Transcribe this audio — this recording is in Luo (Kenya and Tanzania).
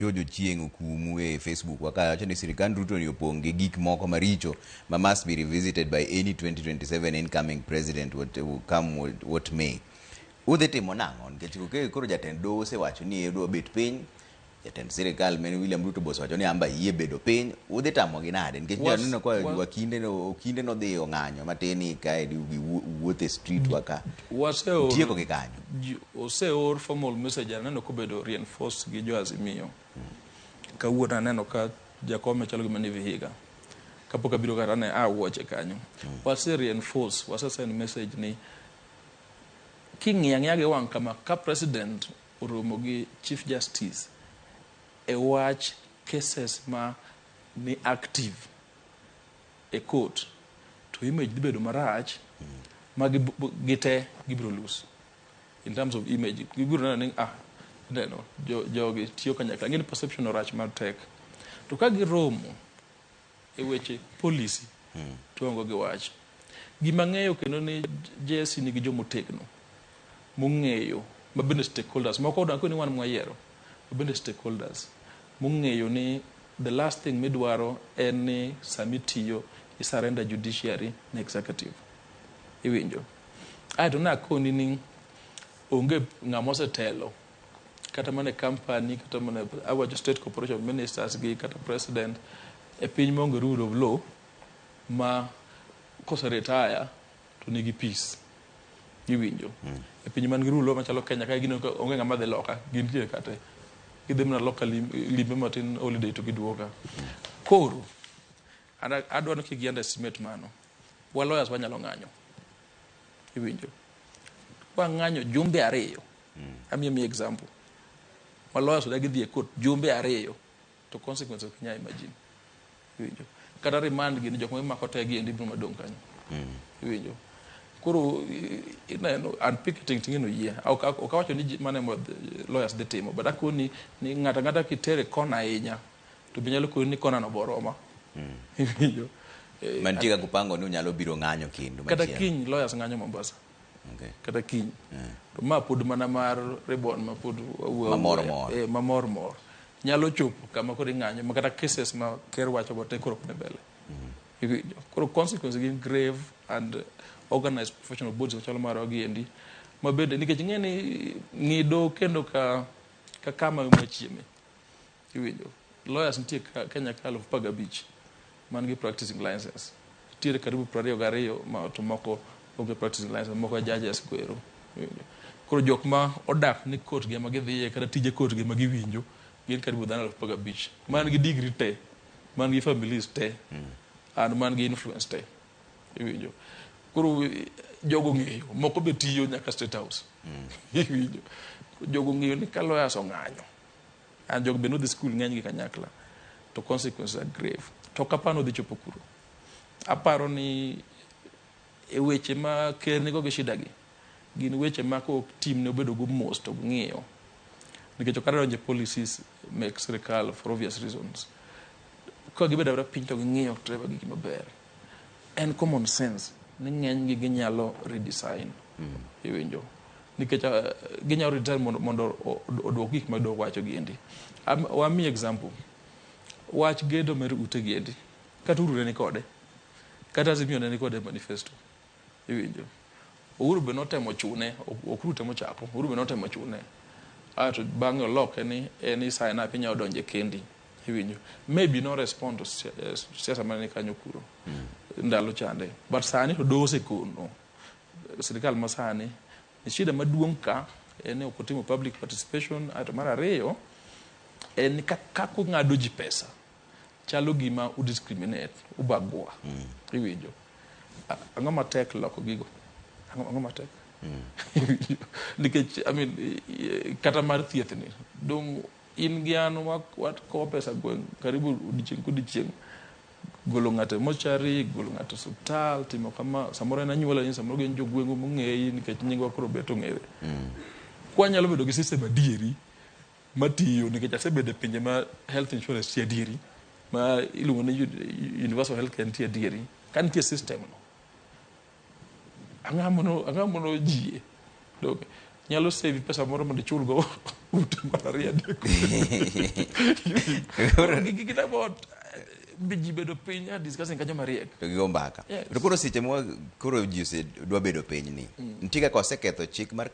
George Ochieng' okumu e Facebook wa kae wacho ni sirikand Ruto ni opong' gi gik moko maricho ma must be revisited by any 2027 incoming president what will come what may. Udhi timo nang'o? Nikech koro jatend doho osewacho ni odwa bet piny, jatend sirikal men William Ruto be osewacho ni amba yie bedo piny, udhi tamogi nade? Nikech neno ka wakinde no okinde nodhi ong'anyo matin kae wuotho e street wa ka. Tieko gi kanyo. Oseor formal message aneno kobedo reinforced gi jo Azimio. Kawuono aneno ka Jakome chalo gima ni Vihiga. Kapok abiro kata ne a wuoche kanyo. Wase reinforce, wase send message ni king'iyo ang'iya gi wang' kama ka president oromo gi chief justice e wach cases ma ni active e court to image dhi bedo marach ma gite gibiro lose in terms of image. Gibiro neno ni ah, neno jogi tiyo kanyakla, ng'eni perception orach matek. To ka giromo e weche policy to onge gi wach. Gima ng'eyo kendo ni JSC nigi jomotegno mong'eyo ma bende stakeholders moko odang' ni wan mwayiero ma bende stakeholders mong'eyo ni the last thing midwaro en ni sami tiyo i surrender judiciary ne executive. Iwinjo? Aeto nakoni ni onge ng'ama osetelo kata mana e company, kata mana awacho state corporation ministers gi kata president e piny maonge rule of law ma kose retire to nigi peace. Iwinjo? E piny man gi rule of law machalo Kenya ka gineno ka onge ng'ama dhi loka, gintie kate. Gidhi mana loka limbe matin holiday to giduogo ka. Koro adwa ni kik gi underestimate mano. Wa lawyers wanyalo ng'anyo. Iwinjo? Wang'anyo jumbe 2. Amiyo mi example. Ma lawyers odagi dhi e court jumbe 2 to consequences ok inyal imagine. Iwinjo? Kata remand gini jok ma imako te gi endi biro madong' kanyo. Iwinjo? Koro ineno and picketing ting'eno yie. Ok awacho ni mano ema lawyers dhi timo, but akoni ni ng'ato ang'ata kitere kona ahinya to be nyalo koni ni kona no boroma. Iwinjo? Mantie kaka upango ni unyalo biro ng'anyo kendo kata kiny lawyers ng'anyo Mombasa. Kata kiny. To ma pod mana mar ribbon ma pod wawuoyo. Mamor mor. Mamor mor. Nyalo chopo kama koro ing'anyo ma kata cases ma ker wacho go te koro ok ni mbele. Iwinjo? Koro consequences gin grave and organized professional bodies machalo marwa gi endi ma bende nikech ing'e ni ng'ido kendo ka kama mwachieme. Iwinjo? Lawyers nitie Kenya ka 15,000 man gi practicing license. Nitiere karibu 22 ma to moko onge practicing license, moko judges kwero. Iwinjo? Koro jok ma odak ni court gi ema gidhiye kata tije court gi ema giwinjo gin karibu dhano 15,000 man gi degree te, man gi families te, and man gi influence te. Iwinjo? Koro jogo ng'eyo, moko be tiyo nyaka State House. Iwinjo? Jogo ng'eyo ni ka lawyers ong'anyo, and jogo be nodhi school ng'eny gi kanyakla, to consequences are grave. To ok apar ni odhi chopo kuro. Aparo ni e weche ma ker nigo gi shida gi, gin weche ma kok team ne obedo go mos to ng'iyo. Nikech ok adonjo e policies mek sirikal for obvious reasons. Ka gibedo abeda piny to ging'iyo Trevor gigi maber. En common sense ni ng'eny gi ginyalo redesign. Iwinjo? Nikech ginyalo redesign mondo oduok gik ma doho wacho gi endi. Wamiyi example. Wach gedo mar ute gi endi. Kata Uhuru ne ni kode. Kata Azimio ne ni kode e manifesto. Iwinjo? Uhuru be notemo chune, ok Ruto emochako, Uhuru be notemo chune. Aeto bang'e oloke ni en i sign up inyalo donje kendi. Iwinjo? Maybe no respond to siasa mane ni kanyo kuro. Ndalo chande. But sani to doho osekono. Sirikal ma sani ni shida maduong' ka en ni ok otimo public participation. Aeto mar ariyo en ni kaka ung'ado ji pesa chalo gima u discriminate, ubagua. Iwinjo? Ang'o matek loko gigo? Ang'o matek? Nikech I mean, kata mar thieth ni dong in gi an wakowo pesa gweng' karibu odiochieng' kodiochieng' golo ng'ato e mochari, golo ng'ato e osiptal, timo kama, samoro en anyuola ni, samoro gin jogweng'u mong'eyi nikech nyingwa koro bet ong'ere. Kwanyalo bedo gi system adieri matiyo nikech asebedo e pinje ma health insurance nitie adieri ma iluongo ni universal health care nitie adieri ka nitie system no ang'amono jie. Donge? Nyalo save pesa moro mondo ichul go ute mar ariyo adek. Gin about ji bedo piny a discussing kanyo mariek. To gigo mbaka. Yes. To koro seche ma koro ji osedwa bedo piny ni, nitie kaka oseketho chik mar